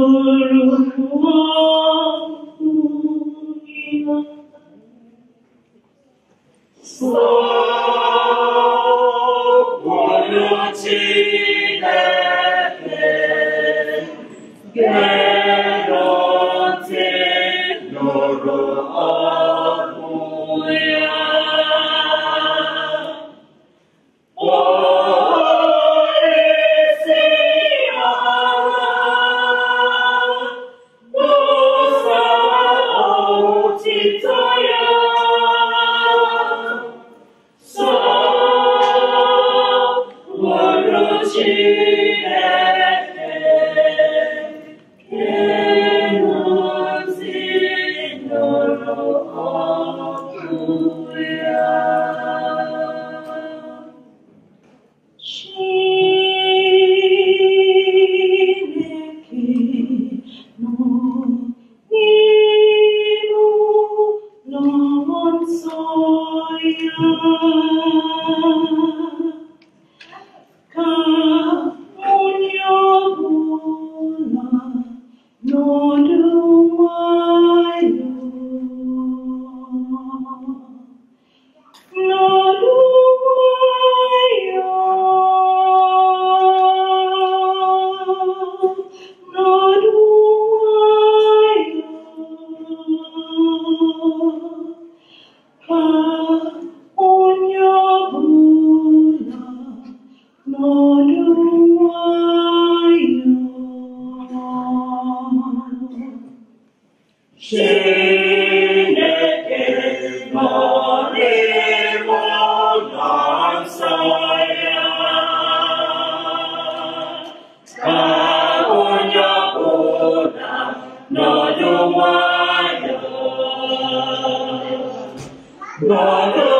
Nụrụ okwu ya. Sọpụrụ Chineke, geenụ ntị nụrụ okwu ya. Kpọọ isi ala, kwusaa otuto ya. Sọpụrụ Chineke, geenụ ntị nụrụ okwu ya. Chineke nọ n'ime ụlọ nsọ ya. Ka onye ọbụla nọdụ nwayọọ. Nọdụ nwayọọ, nọdụ nwayọọ, ka onye ọbụla nọdụ nwayọọ. Chineke nọ n'ime ụlọ nsọ ya. Ka onye ọbụla nọdụ nwayọọ. Nọdụ